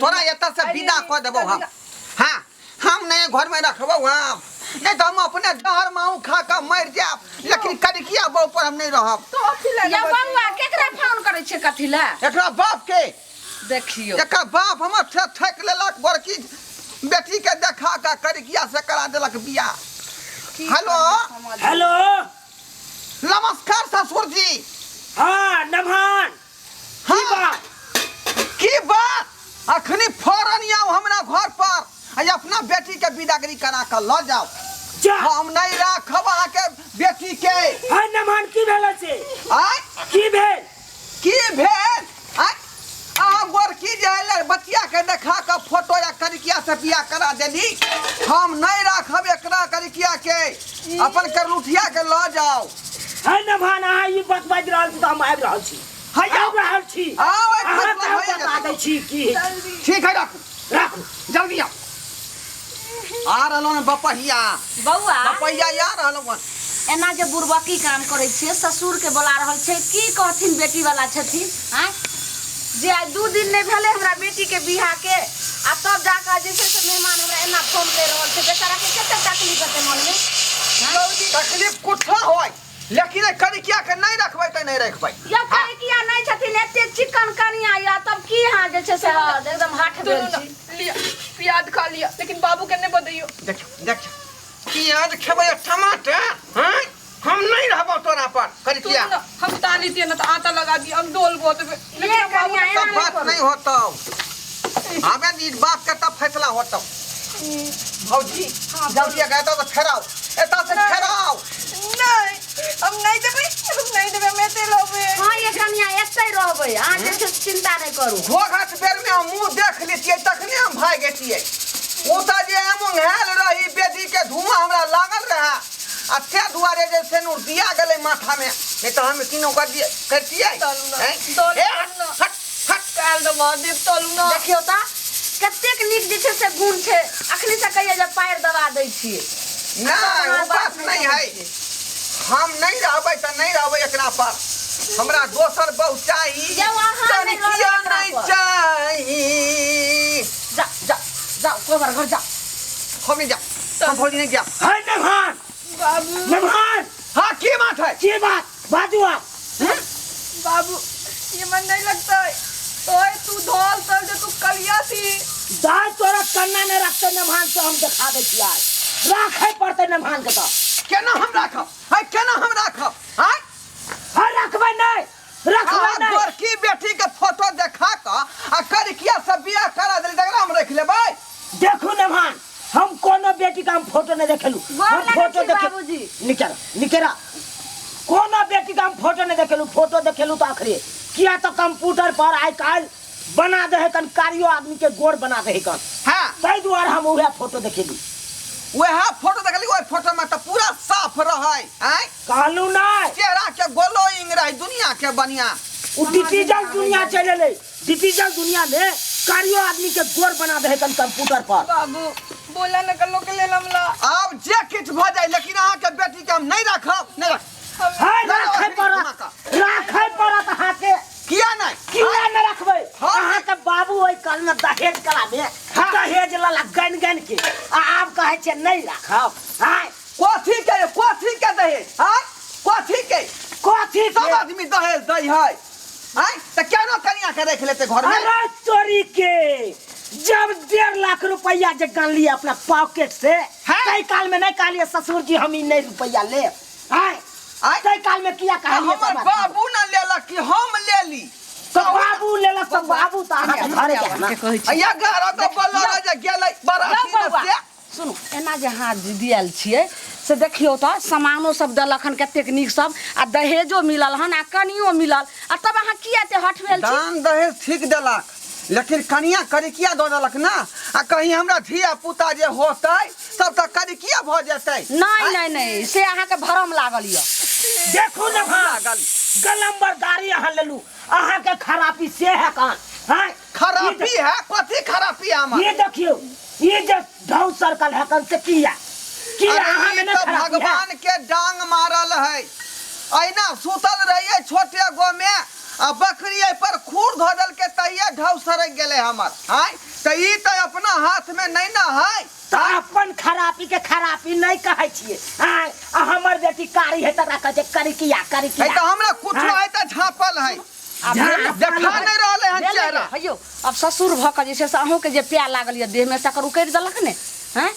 तोरा एतऽ से विदा कऽ देबौ हम। हाँ, हम नहीं घर में रखबौ हम, नहीं तो हम अपने जहर माहू खा कऽ मरि जायब, लेकिन करिकिया बहू पर हम नहीं रहब। तो अथी लए यौ बौआ, केकरा फोन करै छियै कथी लए? एकरा बाप के। देखियौ, एकर बाप हमर से ठकि लेलक, बड़की बेटी के देखा कऽ करिकिया से करा देलक बियाह। हेलो। हेलो। नमस्कार ससुर जी। हाँ नमहान। हाँ। की बात? की बात? अखनी फौरन आउ हमरा घर पर आ अपना बेटी के बिदागरी करा के ल जाओ। जा। हम नहीं राखब अहाँ के बेटी के। हाँ नमहान, की भेल से? आय? की भेल? की भेल? आय? अहाँ गोरकी जे एलै बचिया के देखा के फोटो या करिकिया से बियाह करा देली, हम नहीं राखब एकरा करिकिया के, अपन करलुठिया के ल जाओ। है नमहान, अहाँ ई बात बाजि रहल छी तऽ हम आबि रहल छी। है जाओ। आबि रहल छी। आओ, एक अहाँ फैसला के हम भइए बता जेतै। दै छी की। ठीक है, राखू। राखू। जल्दी आओ। आ रहलहुँ हन बपहिया। बौआ। बपहिया आ रहलहुँ हन। एना जे बुड़बकी काम करै छियै, ससुर के बोला रहल छै, की कहथिन बेटी वाला छथिन? आँय, जे आइ 2 दिन नहि भेलै हमरा बेटी के बियाह के, आ तब जाकऽ जे छै से मेहमान हमरा एना फोन करि रहल छै, बेचारा के कते तकलीफ हेतै मनमे? तकलीफ कुछो होय, लेकिन एहि करिकिया के नहि रखबै तऽ नहि रखबै। यौ करिकिया नहि छथिन, एते चिकन कनिया यऽ, तब की अहाँ जे छै से एकदम हठ भेल सुनू छी? ने, लिअ प्याज खा लिअ, लेकिन बाबू के नहि बतैयौ। देखियौ, देखियौ, प्याज खेबै आ टमाटर? हँ, हम नहीं रहबो तोरा पर करिकिया। सुनू ने, हम ताली दिए ना तो आटा लगा दिए, हम डोल बहुत देबै, लेकिन ये हम बाबू कनिया के एना सब नहि बात करू। नहीं होतो, हमें इस बात का तब फैसला होतो। भौजी जल्दी अगर एतऽ से फेराओ, एतऽ से फेराओ। नहीं, हम नहीं देबै, हम नहीं देबै, हम एते रहबै। हाँ ये कनिया, एते रहबै, अहाँ जे छै से चिंता नहि करू। घोघट बेर में हम मुंह देख लेतियै तखने हम भागि जैतियै। ओ तऽ जे हम उंघायल रही, बेदी के धुआं हमरा लागल रहे, आ ते दुआरे जे सेनुर दिया गेलै माथा में, नहीं तऽ हम किनो कर दिए करतियै। चलू ना, हैं? चलू ए, हट, ना। हट, हट। काल्हि दबा देब, चलू ना। देखियौ तऽ कतेक नीक जे छै से गुण छै, अखनी से कहियै जे पाएर दबा दै छियै। नहीं, वो बात नहीं है, हम नहीं रहबै तऽ नहीं रहबै एकरा पर, हमरा दोसर बहु चाही। यौ, अहाँ नहि रहबै तनिकिया एकरा नहीं पर। चाही। जा जा जाओ कोबर घर जाओ। हम नहीं जाओ, हम भौजी नहीं जाओ। है नमहान। बाबू। नमहान। हाँ, की बात है? की बात? बाजू आप। बाबू, ये मन नहीं लगता है। ओए तू धोल तल जे तू कलिया थी। दाल तोरा कन्ना नहीं रखते नमहान से हम दिखा दे छी आज। राखे पड़ते नमहान के तो। केना हम राखब? है केना हम राखब? हाँ? हाँ, रखबै नहीं, रखबै अहाँ नहीं। गोरकी बेटी के फोटो देखा कऽ आ करिकिया से बियाह करा देली, तकरा हम रखि लेबै? देखू नमहान, हम कोनो बेटी का हम फोटो नहीं देखेलू। गोर हम लगै फोटो छी देखे बाबूजी। निकेरा, निकेरा। कोनो बेटी का हम फोटो नहीं देखेलू, फोटो देखेलू तो आखिरी किया तो कंप्यूटर पर आइ काल्हि बना दे है कन कारियो आदमी के गोर बना दे है कन। हाँ। ताहि दुआरे हम उहे फोटो देखेलू। वएह फोटो देखली, ओहि फोटो में तो पूरा साफ रहै। आँय? कहलू नहीं। चेहरा के ग्लोइंग रहे, दुनिया के बढ़िया। उ डिजिटल दुनिया चलि एलै, डिजिटल दुनिया में कारियो आदमी के गोर बना दे है कन कंप्यूटर पर। बाबू बोला न कलो के लेल हमला। आब जे किछु भऽ जाय, लेकिन अहाँ के बेटी के हम नहीं राखब, नहीं राखब। है, नहीं, राखै नहीं, पड़त, घुमा कऽ। राखै पड़त अहाँके। किया नहीं? किया नहीं रखबै? हाँ। अहाँके बाबू ओहि काल में दहेज कला में हाँ। दहेज लला गन गन के, आ आब कहै छै नहीं राखब। हाँ। कथी के, कथी के दहेज? हाँ? कथी के? कथी के? सब आदमी दहेज दै है। हाँ? तऽ केना कनिया के रख लेते घर में? अरे चोरी के जब 1.5 लाख रुपया जे गनलिए अपना पॉकेट से, हाँ। तै काल में नहीं कहलिए ससुर जी हम ई नहीं रुपया ले। हाँ? आय? तै काल में किया कहलिए हमर सब आदमी? बाबू न लेलक कि हम लेली? तो बाबू लेलक तो बाबू तो अहाँ के घरे के है ना। कहै छी। अइया गारा तो बोलल जे गेलै बराती यौ बौआ, ने से। सुनू, एना जे अहाँ दियल छियै से देखियौ तऽ सामानो सब देलक हन कतेक नीक सब, आ दहेजो मिलल हन आ कनियो मिलल, आ तब अहाँ किया एते हठ भेल छी? दान दहेज ठीक देलक, लेकिन कनिया करिकिया दऽ देलक ना, आ कहीं हमरा धिया पुता जे होतै तब तऽ करिकिया भऽ जेतै। नहीं, नहीं, नहीं, से अहाँके भरम लागल यऽ। देखू ने भाई, लागल। गलम्बर गाड़ी अहाँ लेलू, अहाँके खरापी से है कहाँ? हाँ? खरापी है? कथी खरापी है हमर? ये देखियौ, ये जे ढाउ सर्कल है कन से किया? किया अरे अहाँ में ई नहीं तऽ खरापी है? भगवान के डांग मारल है। अहिना सुतल रहिए छोटे गो में, आ बकरी एहि पर खूर धऽ देलकै तहिया ढाउ सरकि गेलै हमर। आँय, तऽ ई तऽ अपना हाथमे नहि ने है। तऽ अपन खरापी के खरापी नहि कहै छियै। आँय, आ हमर बेटी कारी है तकरा कहै छै करिकिया है करिकिया। तऽ हमरा कुछो है तऽ झाँपल है, देखा नहि रहलै हन चेहरा। हयौ, अब ससुर भऽ कऽ जे छै से अहूँके जे प्या लागल यऽ देहमे तकर उकड़ि देलक ने। हैं,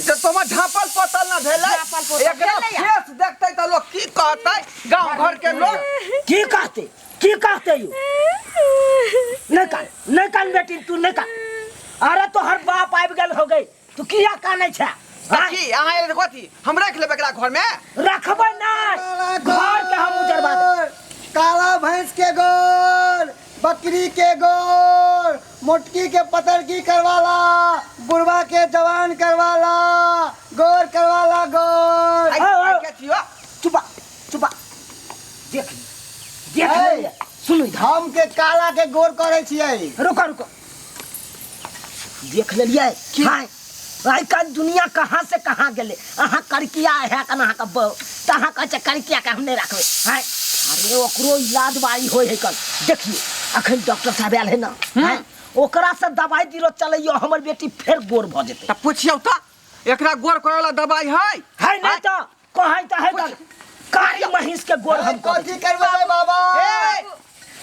तऽ तोमर झाँपल पोतल ना भेलै। झाँपल पोतल एकरा भेलैया। फेस देखतै तऽ लोक की कहतै? गाँव घर के लोक की कहते, की कहते यौ? नहि कान, नहि कान बेटी, तू नहि कान। अरे तोहर बाप आबि गेल हो गई, तू किया कानै छै? तऽ की अहाँ एलै कथी हम राखि लेबै एकरा घरमे? रखबै नहि, घर के हम उजरबा देब। काला भैंस के गोर, बकरी के गोर, मोटकी के पतरकी करवाला, बुढ़वा के जवान करवाला, गोर करवाला गोर। आइ आओ, आओ। के छियो? चुपा चुपा, देख देख ऐ। लेलियै। सुनू इधर। हम के काला के गोर करे छियै। रुको रुको, देख लेलियै। हाय, आइ काल्हि दुनिया कहाँ से कहाँ गेलै। अहाँ करकिया है कन अहाँके बहु तऽ अहाँ कहै छै करकिया के हम नहि राखबै। हाय, अरे ओकरो इलाज बारी होइ है कन। देखियौ, अखन डॉक्टर साहब आयल है ना, हाय, ओकरा से दवाई दिलो चलैयो, हमर बेटी फेर गोर भऽ जेतै। तऽ पुछियौ तऽ एकरा गोर करे वाला दवाई है? है नहि तऽ कहै तऽ है तऽ कारी महींस के गोर हम कऽ दै कथी करबै बाबा? ए,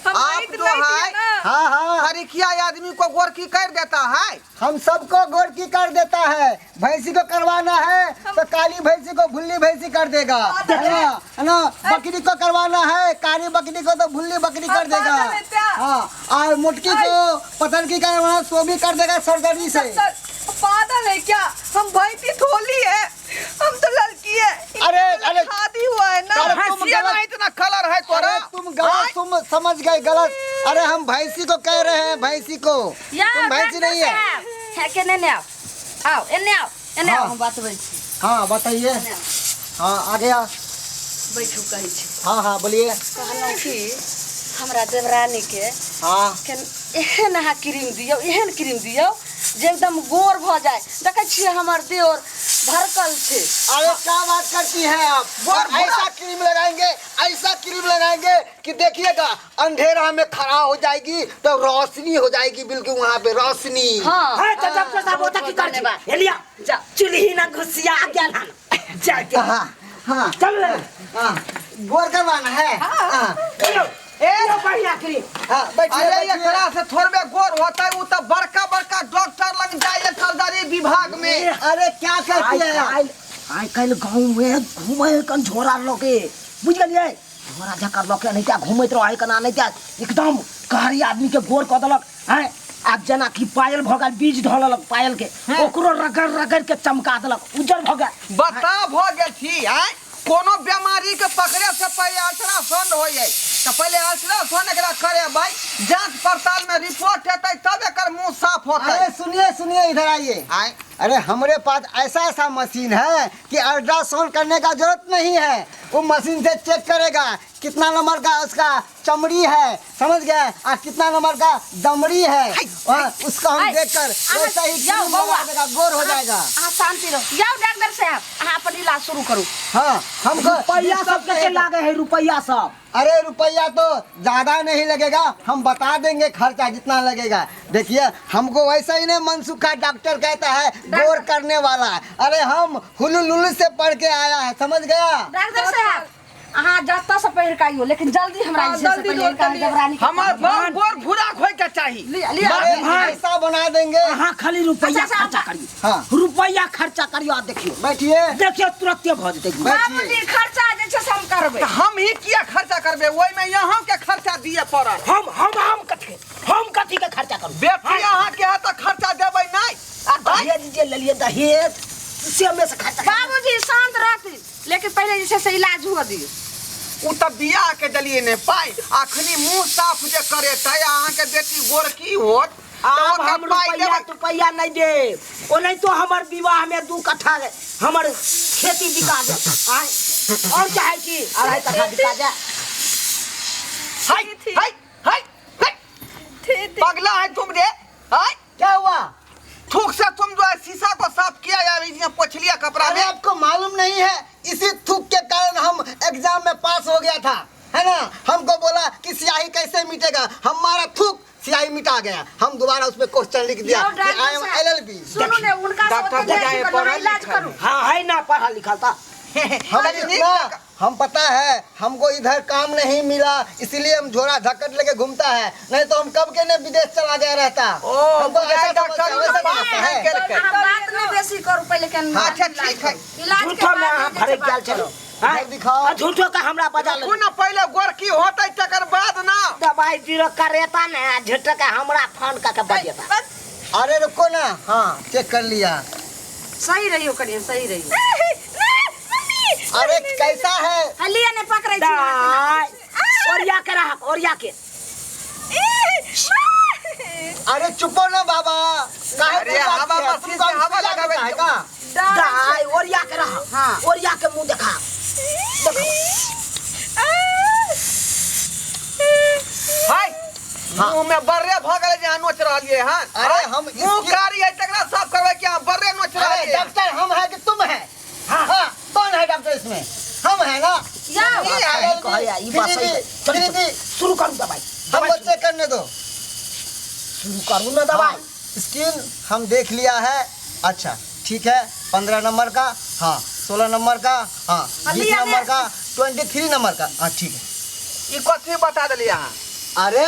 हम आप वैद जो नहीं है छियै ना। हाँ हाँ, हरिकिया आदमी को गोर की कर देता है? हम सबको गोर की कर देता है। भैंसी को करवाना है तो काली भैंसी को भुल्ली भैंसी कर देगा, है ना, है ना? बकरी को करवाना है काली बकरी को तो भुल्ली बकरी कर हम देगा। पागल है क्या? हाँ, और मोटकी को पतरकी करवाना सो भी कर देगा सर्जरी से। सर, पागल है क्या? हम भैंसी थोली है, हम तो लड़की है। अरे, इनका अरे, शादी हुआ है ना। अरे तुम भैंसिया गलत में इतना कलर है तोरा। अरे तुम गलत, तुम समझ गए गलत। अरे हम भैंसी को कह रहे हैं, भैंसी को। या तुम भैंसी डॉक्टर नहीं है। साहब, है के नहि आउ, आउ एने आउ, एने आउ, हाँ। हम बतबै छी। हाँ बताइए। हाँ आगे आ। बैठू, कहै छी। हाँ हाँ बोलिए। कहलहुँ कि हमरा देवरानी के हाँ के एहन अहाँ क्रीम दियौ, एहन क्रीम दियौ जे एकदम गोर भऽ जाय। देखै छियै हमर देवर भड़कल छै। अरे क्या बात करती हैं आप? गोर हम ऐसा क्रीम लगाएंगे, ऐसा क्रीम लगाएंगे कि देखिएगा अंधेरा में खड़ा हो जाएगी तो रोशनी हो जाएगी, बिल्कुल वहाँ पे रोशनी। हाँ है तऽ डॉक्टर साहब ओतऽ की बहुत करै छी? धन्यवाद। एलिया जाउ। चुल्ही ना घुसिया गेल हन जाके। हाँ हाँ चल रे। हाँ, गोर करवाना है। हाँ चलो ए यो बढ़िया क्रीम। हाँ बैठिए अरे बैठिए। एकरा से थोड़बे गोर होतै, उ तऽ बड़का बड़का डॉक्टर लग जाइए सर्जरी विभाग में। अरे क्या कहती आइ है आप? काल्हि, आइ काल्हि गाँव में घूमै है कन झोरा लके, बुझि गेलियै? झोरा जकर लके नहीं क्या घूमैत रहै कना नहीं क्या एकदम कारी आदमी के गोर कऽ देलक। हैं, आब जेना कि पायल भऽ गेल, बीज धऽ लेलक पायल के, ओकरो रगड़ रगड़ के चमका देलक, उज्जर भऽ गेल। बता भऽ गेल छी। आँय, कोनो बीमारी के पकड़े से पहले अल्ट्रासाउंड होइ है, तऽ पहले अल्ट्रासाउंड एकरा करेबै, जांच पड़ताल में रिपोर्ट हेतै तब एकर मुंह साफ होतै। अरे सुनिए सुनिए, इधर आइए। आँय, अरे हमारे पास ऐसा ऐसा मशीन है कि अल्ट्रासाउंड करने का जरूरत नहीं है। वो मशीन से चेक करेगा कितना नंबर का उसका चमड़ी है, समझ गए, और कितना नंबर का दमड़ी है, और उसको हम आई, देखकर अहाँ वैसा ही जाओ क्रीम लगा बौआ। देगा, गोर हो जाएगा। अहाँ शांति रहू। जाउ डॉक्टर साहब, अहाँ अपन इलाज शुरू करू। हाँ, हमको रुपैया सब सब कते लागे है? रुपैया सब? अरे रुपया तो ज्यादा नहीं लगेगा, हम बता देंगे खर्चा जितना लगेगा। देखिए हमको वैसा ही नहीं मनसुखा डॉक्टर कहता है गोर करने वाला। अरे हम हुलुलुलु से पढ़ के आया है, समझ गया? डॉक्टर साहब, अहाँ जतऽ से पढ़ि कऽ आइयो, लेकिन जल्दी हमरा हाँ, जे छै से जल्दी पहिले गोर हिनका करियै। देवरानी के हमर बड़ गोर भूरा होय के चाही। लिअ लिअ। अरे ऐसा बना देंगे। अहाँ खाली रुपैया अच्छा, खर्चा अच्छा। करियौ। हाँ। रुपैया खर्चा करियौ आ देखियौ, बैठिए देखियौ तुरन्ते भऽ जेतै। बाबूजी, खर्चा जे छै से हम करबै। तऽ हम ही किया खर्चा करबै? ओहिमे अहाँ के खर्चा दिए पड़त। हम हम हम कथी, हम कथी के खर्चा करू? बेटी अहाँ के है तऽ खर्चा देबै नहि? आ दहेज जे लेलियै दहेज से हमे से खर्चा करू। बाबूजी शांत रहथिन, लेकिन पहिले जे छै से इलाज हुअ दियौ। उ तऽ बियाह के देलियै ने पाइ, अखनी मुंह साफ जे करेतै अहाँ के बेटी गोर की होत? तऽ आब ओकर हम पाइ रुपैया देबै। तुपैया नहीं देब, ओ नहीं तो हमर विवाह में 2 कट्ठा हमर खेती बिका जाए। आय और चाहे कि 2.5 कट्ठा बिका जाए। हाय हाय हाय हाय, ठीक। पगला है तुम रे। हाय, क्या हुआ? थूक से तुम जो है शीशा को साफ किया या इसमें पोंछ लिया कपड़ा अरे में? आपको मालूम नहीं है, इसी थूक के कारण हम एग्जाम में पास हो गया था। है ना। हमको बोला कि स्याही कैसे मिटेगा, हमारा थूक स्याही मिटा गया। हम दोबारा उसमें क्वेश्चन लिख दिया यौ कि डॉक्टर I am साहब, एलएलबी। सुनू ने हुनका से डॉक्टर ओते नहि बुझाए करू, पढ़ल इलाज लिखल। करू। हाँ है ना पढ़ल लिखल ता। हम इतना हम पता है हमको इधर काम नहीं मिला, इसलिए हम झोरा झकट लेके घूमता है, नहीं तो हम कब के ने विदेश चला गया रहता। ओ, हमको बुझाए ऐसा डॉक्टर समझता है, वैसा पास समझता नहीं है। केलकै। अहाँ बात नहि बेसी करू पहिले के हाँ, अच्छा, ठीक है। इलाज के झूठो में अहाँ बाद जे भरे छै गेल बात छलहुँ। करू। हाँ? इधर दिखाओ। आ झूठो के हमरा बजा रुकू ना पहिले गोरकी होतै तकर बाद ना। दवाई जीरो करेता ने आ झूठो के हमरा फोन कऽ के बजेता। अरे रुको ना, हाँ चेक कर लिया। सही रहियो कनिया, सही रहियो। अरे कैसा है? हाँ, लिअ ने पकड़ै छी दाइ, ओरिया के रह, ओरिया के। अरे चुपो ना बाबा, काहे अरे चिल्लाती हवा है? मशीन तुमको से हम हवा चिल्ला लगावे देता है का? दाइ, ओरिया के रह। हाँ। ओरिया के मुंह देखा। देखो। हाय, मुंह में बर्रे भऽ गेलै जे अहाँ नोच रहलियै हन। अरे हम मुंह इसकी- कारी है तकरा साफ करबै कि अहाँ बर्रे नोच अरे रहलियै? डॉक्टर हम है कि तुम है? हाँ कौन है डॉक्टर इसमें? हम है ना। जाओ। ये सही LLB, कहैया, ई बात सही है। चलू, फिर चलू, भी शुरू करू दवाई। हमको चेक करने दो। शुरू करू ना दवाई। स्किन हम देख लिया है, अच्छा ठीक है। 15 नंबर का, हाँ 16 नंबर का, हाँ 20 लिया नंबर ने। का, 23 नंबर का, हाँ ठीक है। ई कथी बता देलियै अहाँ? अरे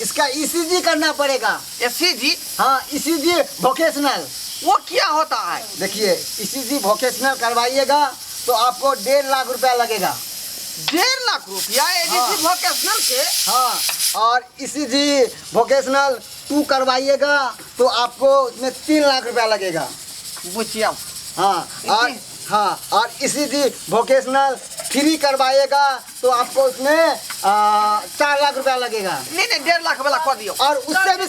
इसका ईसीजी करना पड़ेगा। एसीजी? हाँ ईसीजी वोकेशनल। वो क्या होता है? देखिए ईसीजी वोकेशनल करवाइएगा तो आपको 1.5 लाख रुपया लगेगा। 1.5 लाख रुपया एडीसी वोकेशनल के? हाँ, और ईसीजी वोकेशनल 2 करवाइएगा तो आपको उसमें 3 लाख रुपया लगेगा। बुझिया। हाँ और हाँ और ईसीजी वोकेशनल 3 करवाइएगा तो आपको उसमें 4 लाख रुपया लगेगा। नहीं नहीं 1.5 लाख वाला कर दियो। और उससे भी